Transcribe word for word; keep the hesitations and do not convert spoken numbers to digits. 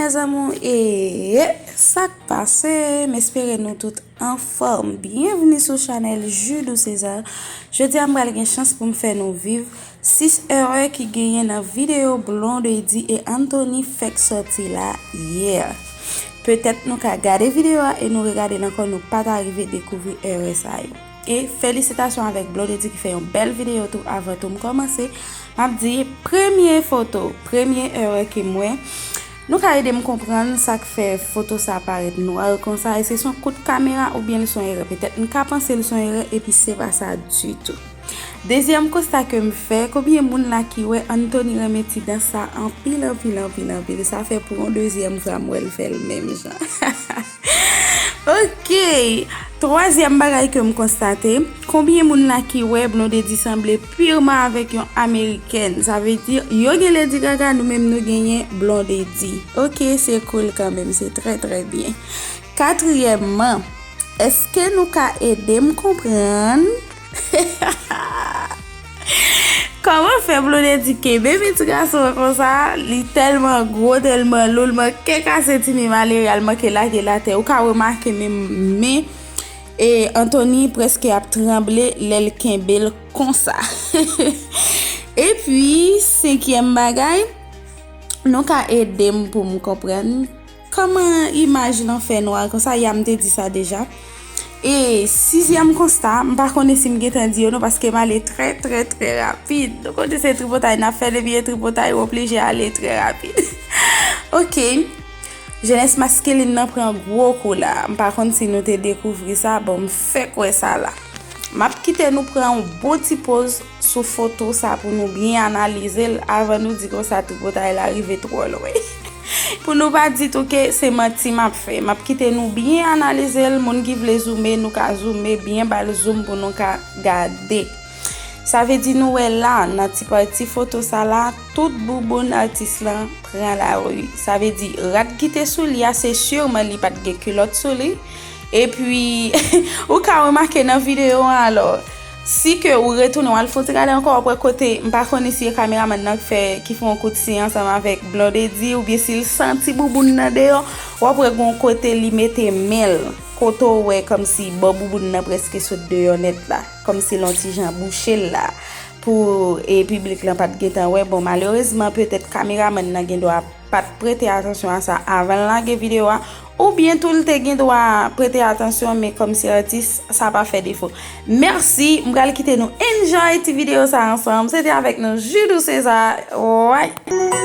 Mes amours, e sa k pase? M espere nou tout anfòm. Byenvni sou chanèl Judou César. Jodi a m pral gen chans pou m fè nou viv sis erè ki genyen nan videyo Blondedy e Anthony fèk sòti la yè. Petèt nou ka gade videyo a e nou regade l ankò, nou pa ta rive dekouvri erè sa yo. E felisitasyon avèk Blondedy ki fè yon bèl videyo tou. Avan tou m kòmanse, m ap di premye foto, premye erè ke m wè. Nou ka ede m konprann sa k fè foto sa parèt nwa konsa, èske se yon kout kamera oubyen l se yon erè? Petèt m ka panse l se yon erè epi se pa sa ditou. Dezyèm konsta ke m fè, konbyen moun la ki wè Anthony renmen ti dans sa anpil, anpil, anpil, anpil? Sa fè pou yon dezyèm fwa m wè l fè l menm jan. Ok. Twazyèm bagay ke m konstate, konbyen moun la ki wè Blondedy sanble pirman avèk yon amerikèn? Sa vle di, yo gen Lady Gaga, nou menm nou genyen Blondedy. Ok, se cool kanmenm, se trè, trè byen. Katriyèmman, èske nou ka ede m konprann kòman fè Blondedy kenbe men ti gason an konsa? Li tèlman gwo, tèlman lou, l manke kase timoun malere a, l manke lage l atè. Ou ka remake menm men e Anthony prèske ap tranble lè l kenbe l konsa. Epi, senkyèm bagay, nou ka ede m pou m konprann kòman imaj lan fè nwa konsa, ya m te di sa deja. E sizyèm konsta, m pa konnen si m gentan di yo non, paske m ale trè, trè, trè rapid. Nou konnen se tripotay n ap fè, depi e tripotay, w oblije ale trè rapid. Ok. Jenès maskelin nan pran gwo kou la. M pa konn si nou te dekouvri sa, bon, m fèk wè sa la. M ap kite nou pran yon bon ti poz sou foto sa pou nou byen analize l avan nou di konsa tripotay la rive twò lwen. Pou nou pa di tou ke se manti m ap fè. M ap kite nou byen analize l, moun ki vle zoume, nou ka zoume, byen ba l zoom pou nou ka gade. Sa vle di nou wè la, nan ti pati foto sa la, tout bouboun atis lan pran lari. Sa vle di, rad ki te sou li a, se siman li pa t gen kilòt sou li. Epi, ou ka remake nan videyo an alò, si ke ou retounen, w al fè yon ti gade ankò, w ap wè kote, m pa konnen si e kameramann nan k fè, ki fè yon kout siy ansanm avèk Blondedy, oubyen si l santi bouboun nan deyò, w ap wè gon kote li mete men l, kote w wè kòmsi bò bouboun nan prèske sot deyò nèt la, kòmsi l on ti jan bouche l la, pou, e, piblik lan pa t gentan wè. Bon, malerezman, petèt kameramann nan gen dwa pa t prete atansyon a sa avan l lage videyo a, oubyen tou l te gen dwa prete atansyon, men kòmsi atis, sa pa fè defo. Mèsi, m pral kite nou enjoy ti videyo sa ansanm. Se te avèk nou, Judou César. Way.